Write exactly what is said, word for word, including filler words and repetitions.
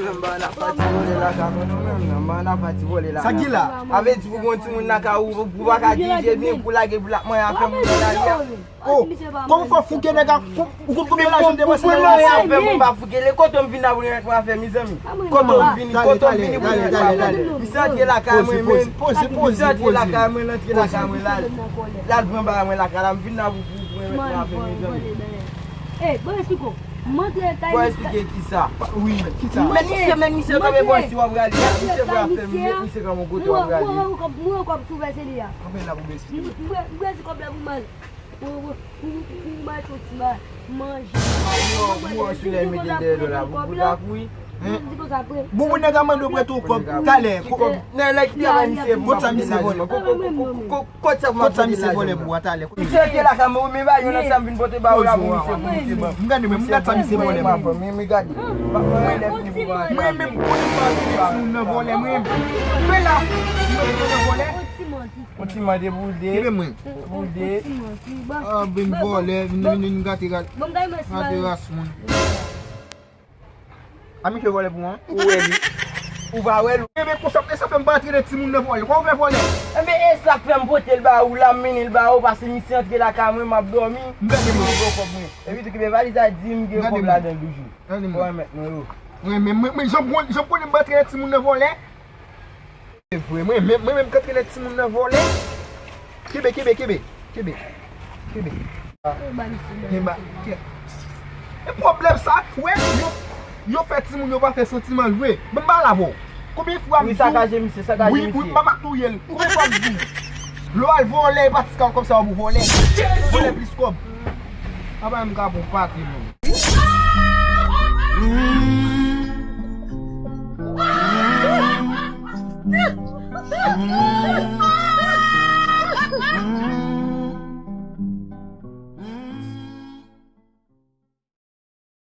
M pa nan pati vòlè lakay mwen non, menm non, m pa nan pati vòlè lakay mwen. Sa ki la? A vle di pou gon timoun lakay ou, ou pa ka dirije byen, pou lage pou l ap manyen afè moun nan lari a. Oh, kòman fò fouke nèg a, ou konn konbyen lajan m depanse nan yon afè? Mwen pa fouke, le kote m vin la pou l remèt mwen afè, mezanmi. Kote m vini, kote m vini pou l remèt mwen afè? Misye antre lakay mwen, men. Misye antre lakay mwen, l antre lakay mwen la. L al pran bagay mwen lakay la, m vin la pou, pou, pou remèt mwen afè, mezanmi. Bon, esplike w. M antre kay. Bon, esplike kisa? Wi, kisa? Men misye, men misye, kanpe bò isi w ap rale. Misye vle ap fè m met misye kanpe yon kote w ap rale. Mwen wè kòb, mwen wè kòb sou vèse li a. Kanpe la pou m esplike w. Mwen, mwen di kòb la pou mal. Pou, pou, pou, pou m al fè yon ti bagay. Manje. Mwen wè sou lè mete dèyè do la pou, pou ta kouri. Mwen di konsa apre. Bon, moun nan ka mande w prete yon kòb talè. Nan lè ki travay misye pou m pa fouke lajan. Kot sa pou m ap pote lajan? Misye te lakay mwen, men ba yo nan sa m vin pote ba yo la pou misye, pou misye ban. M gade men, m gade sa misye vòlè mwen. Men, men gade. Mwen menm konnen m pa vin timoun nan vòlè, mwen menm. Men la, mwen vin nan vòlè. On ti mande pou de. Kebe mwen. Pou de. Ah, vin vòlè, vin, vin, vin gate ras, gate ras moun. A misye vòlè pou mwen. Ou wè li. Ou pa wè l. Enben konsa, e sa fè m pa antre nan timoun nan vòlè. Kòman ou fè vòlè? Enben e sa k fè m pote l ba ou la, m mennen l ba ou, paske misye antre lakay mwen, m ap dòmi. M gade mwen. Epi tou kenbe valiz la, di m gen kòb ladan l toujou. Gade mwen. Pou remèt mwen yo. Mwen menm, mwen, mwen, jan m konnen, jan m konnen m pa antre nan timoun nan vòlè. Se vre, mwen menm, mwen menm k antre nan timoun nan vòlè. Kenbe, kenbe, kenbe, kenbe, kenbe. Kenbe, kenbe. E pwoblèm sa, wè, yo, yo fè timoun yo pa fè santiman l vre. Ban m pale avè w. Konbyen fwa m di w? Wi, sakaje misye, sakaje misye. Wi, wi, m ap touye l. Konbyen fwa m di w? Lè w al vòlè, e pa ti kal kòb sa w pou vòlè. Vòlè plis kòb. Apa m ka pou pati moun.